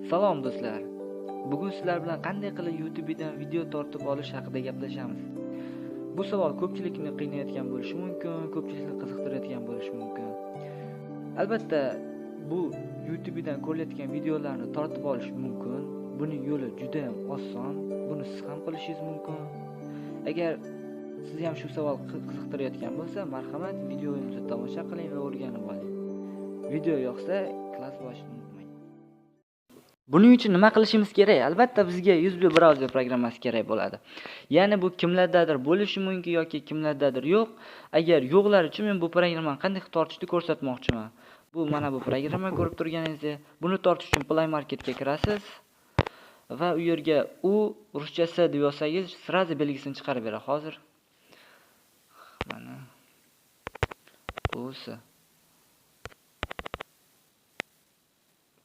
Salom do'stlar. Bugun sizlar bilan qanday qilib YouTube'dan video tortib olish haqida gaplashamiz. Bu savol ko'pchilikni qiynayotgan bo'lishi mumkin, ko'pchilikni qiziqtirayotgan bo'lishi mumkin. Albatta, bu YouTube'dan ko'rilayotgan videolarni tortib olish mumkin. Buning yo'li juda ham oson. Buni siz ham qilishingiz mumkin. Agar sizni ham shu savol qiziqtirayotgan bo'lsa, marhamat, videomizni tomosha qiling va o'rganib oling. Video yoqsa, klass bosishni unutmang. Buning uchun nima qilishimiz kerak? Albatta bizga USB brauzer programmasi kerak bo'ladi. Ya'ni bu kimlardadir bo'lishi mumkin yoki kimlardadir yo'q. Agar yo'qlar uchun men bu programmani qanday tortishni ko'rsatmoqchiman. Bu mana bu programma ko'rib turganingizdek, buni tortish uchun Play Marketga kirasiz va u yerga u ruscha S deb yozsangiz, sразу belgisini chiqarib beradi. Hozir mana U S.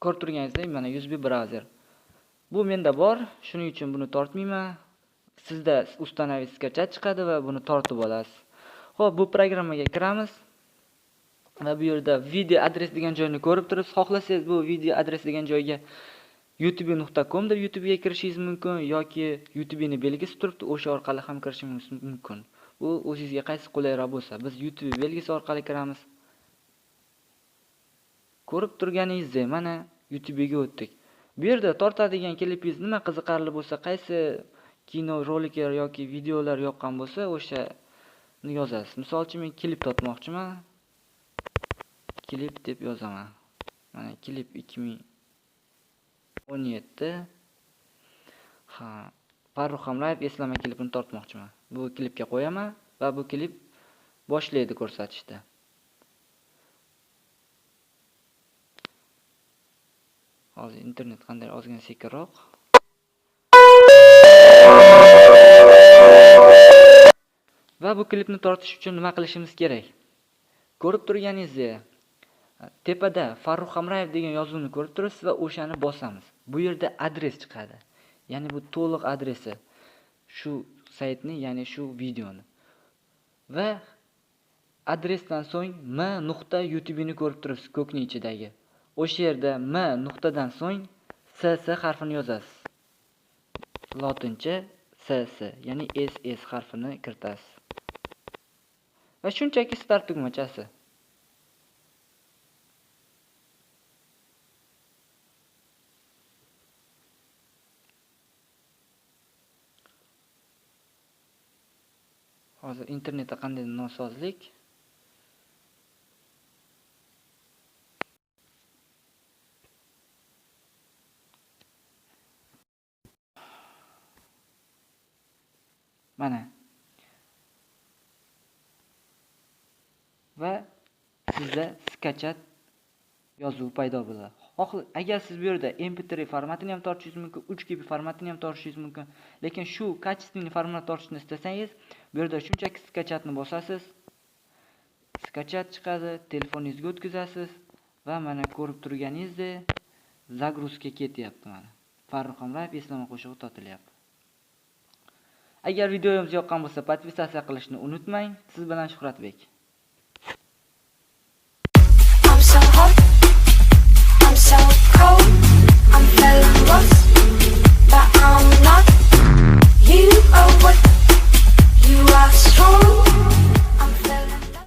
Ko'rib turganingizdek, mana USB brauzer. Bu menda bor, shuning uchun buni tortmayman. Sizda установить скачать chiqadi va buni tortib olasiz. Xo'p, bu programmaga kiramiz va bu yerda video adres degan joyni ko'rib turibsiz. Xohlasangiz bu video adres degan joyga youtube.com deb YouTube'ga kirishingiz mumkin yoki YouTube'ning belgisi turibdi, o'sha orqali ham kirishingiz mumkin. Bu o'zingizga qaysi qulayroq bo'lsa, biz YouTube belgisi orqali kiramiz. Ko'rib turganingizdek, mana YouTube'ga o'tdik. Bu yerda tortadigan klipingiz nima qiziqarli bo'lsa, qaysi kino roliklar yoki videolar yoqqan bo'lsa, o'shani yozasiz. Misol uchun men klip tortmoqchiman. Klip deb yozaman. Mana klip 2017. Ha, Farruh Hamrayev eslama klipini tortmoqchiman. Bu klipga qo'yaman va bu klip boshlaydi ko'rsatishda. Hozir internet qanday ozgina sekinroq. Va bu klipni tortish uchun nima qilishimiz kerak? Ko'rib turganingizdek, tepada Farruh Hamrayev degan yozuvni ko'rib turibsiz va o'shani bosamiz. Bu yerda adres chiqadi. Ya'ni bu to'liq adresi shu saytni, ya'ni shu videoni. Va adresdan so'ng m.youtube ni ko'rib turibsiz ko'kning ichidagi. O'sha yerda m nuqtadan so'ng ss harfini yozasiz. Lotincha ss, ya'ni ss harfini kiritasiz. Va shunchaki start tugmachasi. Hozir internetda qanday nosozlik? Mana. Va sizda skachat yozuvi paydo bo'ladi. Agar siz bu yerda MP3 formatini ham tortishingiz mumkin, 3GP formatini ham tortishingiz mumkin. Lekin shu качественный format tortishni istasangiz, bu yerda shunchaki skachatni bosasiz. Skachat chiqadi, telefoningizga o'tkazasiz va mana ko'rib turganingizdek zagruzka ketyapti mana. Farruh Hamrayev eslama qo'shig'i tortilyapti. Agar videomiz yoqqan bo'lsa, podpisatsiya qilishni unutmang. Siz bilan Shuhratbek.